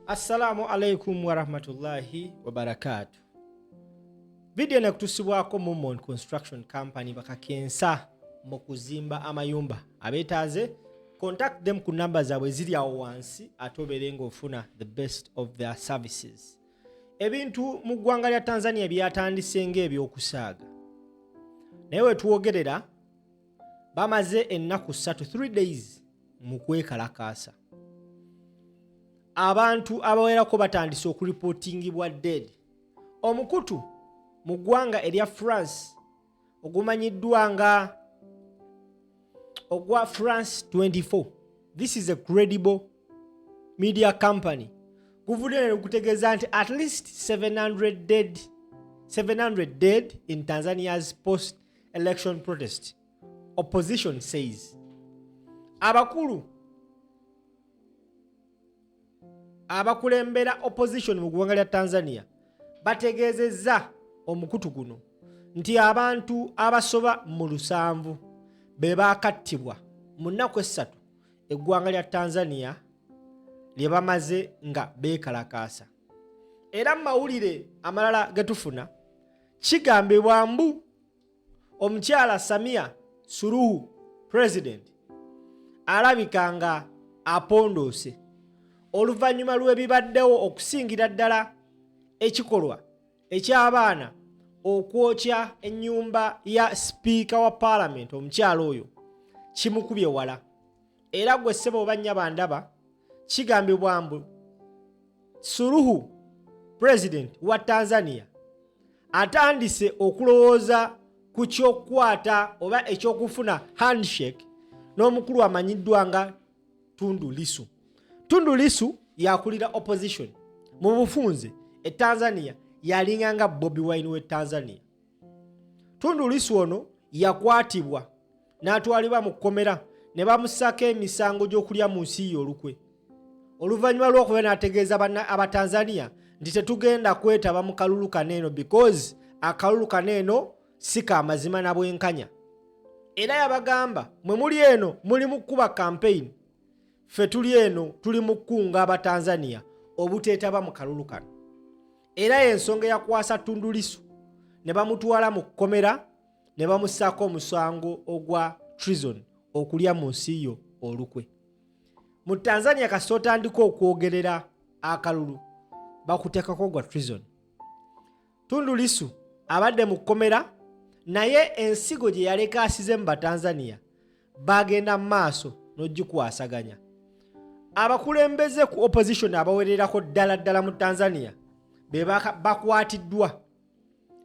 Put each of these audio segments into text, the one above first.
Assalamu alaikum warahmatullahi wabarakatu. Vidiyo nekutusibwako Mumon Construction Company, bakakensa mu kuzimba amayumba. Abeetaaze, contact them ku namba zaabwe ziri awo wansi, ate obeere ng'ofuna the best of their services. Ebintu mu ggwanga lya Tanzania byatandise ng'ebyokusaaga, naye wetwogerera bamaze ennaku 3, 3 days, mu kwekalakaasa. Abantu abawerako batandise okuripootingibwa dead. Omukutu mu ggwanga erya France ogumanyiddwa nga ogwa France 24, this is a credible media company, guvudde ne gutegeeza nti at least 700 dead, 700 dead in Tanzania's post election protest, opposition says. Abakulu abakulembera opposition mu ggwanga lya Tanzania bategeezezza omukutu guno nti abantu abasoba mu 70 be baakattibwa mu nnaku 3 eggwanga lya Tanzania lye bamaze nga beekalakaasa. Era mu mawulire amalala ge tufuna, kigambibwa mbu omukyala Samia Suluhu, president, alabika nga apondoose oluvannyuma lw'ebibaddewo, okusingira ddala ekikolwa eky'abaana okwokya ennyumba ya sipiika wa paalamenti. Omukyala oyo kimukubye wala. Era gwe ssebo oba nnyaba ndaba, kigambibwa mbu Suluhu, president wa Tanzania, atandise okulowooza ku kyokukwata oba ekyokufuna handshake n'omukulu amanyiddwa nga Tundu Lisu. Tundu Lisu yakulira opposition mu bufunze e Tanzania, yalinga nga Bobi Wine we Tanzania. Tundu Lisu ono yakwatibwa n'atwalibwa mu kkomera ne bamussako emisango gy'okulya mu nsi ye olukwe, oluvannyuma lw'okuba n'ategeeza Abatanzania nti tetugenda kwetaba mu kalulu kano eno because akalulu kano eno si ka mazima na bwenkanya. Era yabagamba, mwe muli eno muli mu kukuba campaign, ffe tuli eno tuli mu kukunga Abatanzania obuteetaba mu kalulu kano. Era y'ensonga eyakwasa Tundu Lissu ne bamutwala mu kkomera ne bamussaako omusango ogwa treason, okulya mu nsi yo olukwe. Mu Tanzania kasita otandika okwogerera akalulu, bakuteekako gwa treason. Tundu Lissu abadde mu kkomera, naye ensigo gye yaleka asize mu Batanzania bagenda mu maaso n'ogikwasaganya. Abakulembeze ku opposition abawererako ddala ddala mu Tanzania be bakwatiddwa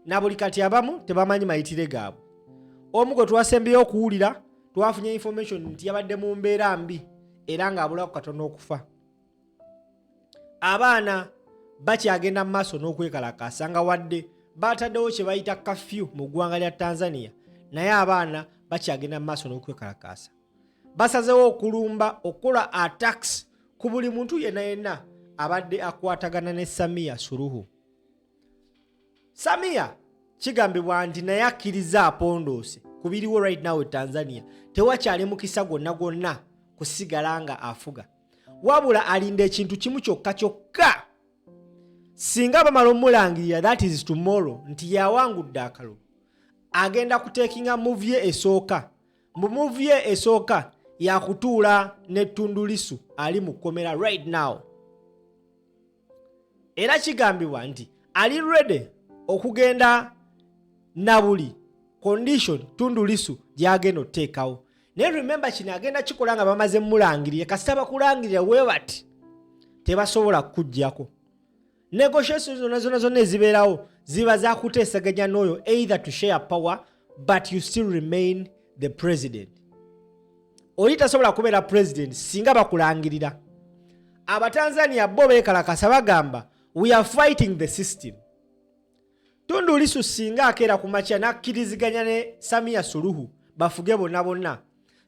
na buli kati, abamu tebamanyi mayitire gaabwe. Omu gwe twasembyeyo okuwulira, twafunye information nti yabadde mu mbeera mbi era ng'abulako katono okufa. Abaana bakyagenda mu maaso n'okwekalakaasa nga wadde bataddewo kye bayita kafyu mu ggwanga lya Tanzania, naye abaana bakyagenda mu maaso n'okwekalakaasa. Basazewo okulumba, okukola attacks ku buli muntu yenna yenna abadde akwatagana ne Samia Suluhu. Samia kigambibwa nti naye akkiriza, apondoose ku biriwo right now e Tanzania. Tewakyali mukisa gwonna gwonna kusigala nga afuga, wabula alinda ekintu kimu kyokka kyokka: singa bamala omulangirira, that is tomorrow, nti yawangudde akalulu, agenda kutekinga move ye esooka. Mu move ye esooka yakutuula ne Tundu Lissu ali mu kkomera right now. Era kigambibwa nti ali ready okugenda na buli condition Tundu Lissu gyagenda otuteekawo. Naye remember, kino agenda kikola nga bamaze mulangirira. Kasita bakulangirira we bati, tebasobola kukuggyako. Negotiation zonna zonna zonna ezibeerawo ziba zakuteesaganya n'oyo, either to share power, but you still remain the president. Oli tasobola kubeera president singa bakulangirira. Abatanzania bo beekalakasa, bagamba, "We are fighting the system." Tundu Lissu singa akeera ku makya n'akkiriziganya ne Samia Suluhu bafuge bonna bonna,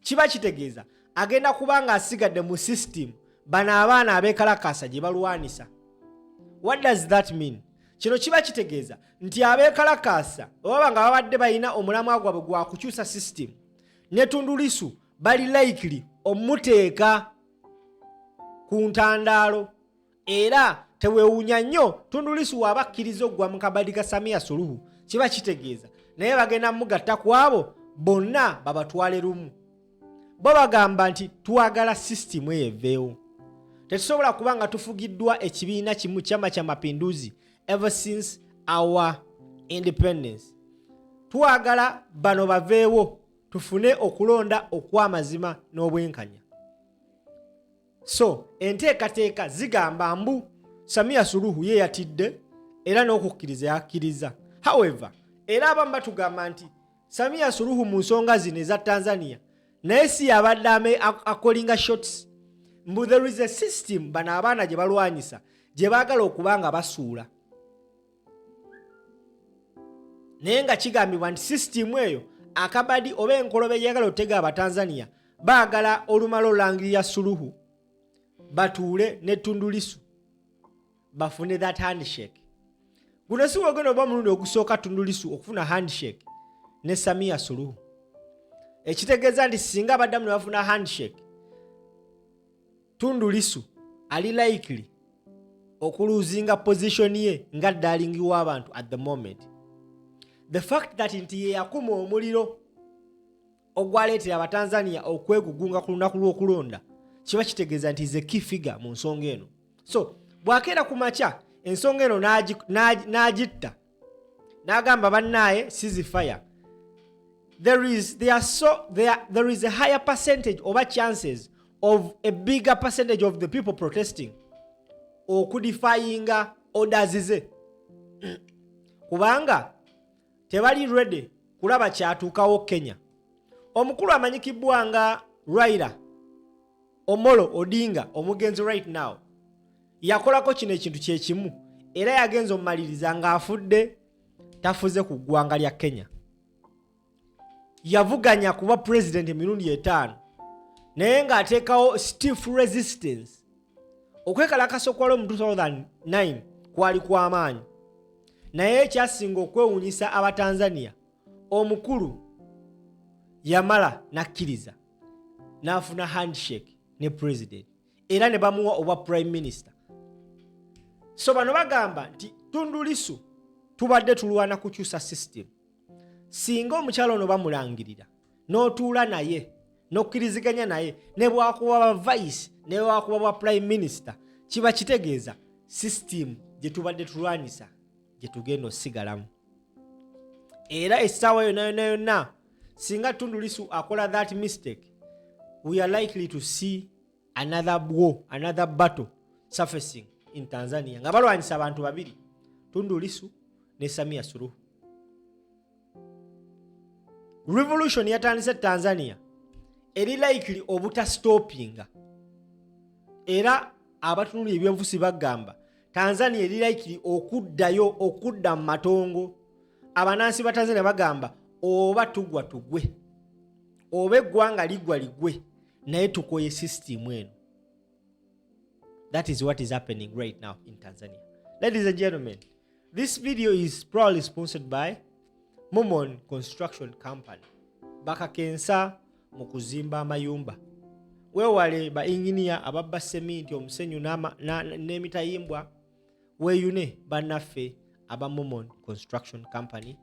kiba kitegeeza agenda kuba nga asigadde mu system bano abaana abeekalakasa gye balwanisa. What does that mean? Kino kiba kitegeeza nti abeekalakasa bwebaba nga babadde balina omulamwa gwabwe gwa kukyusa system, ne Tundu Lissu bali likely omuteeka ku ntandaalo. Era tewewunya nnyo Tundu Lissu waaba akkiriza okugwa mu kabadi ka Samia Suluhu, kiba kitegeeza naye bagenda mugatta ku abo bonna babatwale lumu. Bo bagamba nti twagala sisitimu eyo eveewo, tetusobola kuba nga tufugiddwa ekibiina kimu Chama Cha Mapinduzi ever since our independence. Twagala bano baveewo tufune okulonda okw'amazima n'obwenkanya. So enteekateeka zigamba mbu Samia Suluhu ye yatidde era n'okukkiriza yakkiriza. However, era abamu batugamba nti Samia Suluhu mu nsonga zino eza Tanzania naye si yabadde akolinga shots, mbu there is a system bano abaana gye balwanyisa gye baagala okuba nga basuula, naye nga kigambibwa nti sisitimu eyo akabadi oba enkolobe gyeyagala otega Abatanzania baagala olumala olangirira Suluhu batuule ne Tundu Lissu bafune that handshake. Guno si wegenda oba omulundi ogusooka Tundu Lissu okufuna handshake ne Samia Suluhu, ekitegeeza nti singa abaddamu ne bafuna handshake, Tundu Lissu ali likely okuluzinga position ye nga darling w'abantu at the moment. The fact that nti ye yakuma omuliro ogwaleetera Abatanzania okwegugunga ku lunaku lw'okulonda kiba kitegeeza nti ze key figure mu nsonga eno. So bw'akeera ku makya ensonga eno n'agitta n'agamba bannaaye ceasefire, there is a higher percentage oba chances of a bigger percentage of the people protesting okudefyinga orders ze, kubanga tebali ready kulaba kyatuukawo Kenya. Omukulu amanyikibwa nga Raila Omolo Odinga, omugenzi right now, yakolako kino ekintu kyekimu era yagenza omumaliriza ng'afudde tafuze ku ggwanga lya Kenya. Yavuganya kuba president emirundi 5 naye ng'ateekawo stiff resistance. Okwekalakasa okwaliwo mu 2009 kwali kw'amaanyi, naye ekyasinga okwewuunyisa Abatanzania, omukulu yamala n'akkiriza n'afuna handshake ne president era ne bamuwa obwa prime minister. So bano bagamba nti Tundu Lissu tubadde tulwana kukyusa system, singa omukyalo ono bamulangirira n'otuula naye n'okkiriziganya naye ne bwakuba ba vice ne bwakuba bwa prime minister, kiba kitegeeza system gye tubadde tulwanyisa gye tugenda osigalamu. Era essaawa yonna yonna yonna singa Tundu Lissu akola that mistake, we are likely to see another war, another battle surfacing in Tanzania nga balwanyisa abantu babiri, Tundu Lissu ne Samia Suluhu. Revolution yatandise Tanzania eri likely obutastopinga, era abatunulira ebyenfusi bagamba Tanzania eri likely okuddayo okudda mu matongo. Abanansi ba Tanzania bagamba oba tugwa tugwe, oba eggwanga ligwa ligwe, naye tukoye system eno. That is what is happening right now in Tanzania. Ladies and gentlemen, this video is proudly sponsored by Momon Construction Company. Bakakensa mu kuzimba amayumba. Weewale ba inginiya ababba seminti, omusenyu n'emitayimbwa. Weeyune bannaffe aba Momon Construction Company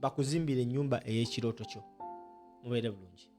bakuzimbira ennyumba ey'ekirooto kyo. Mubeere bulungi.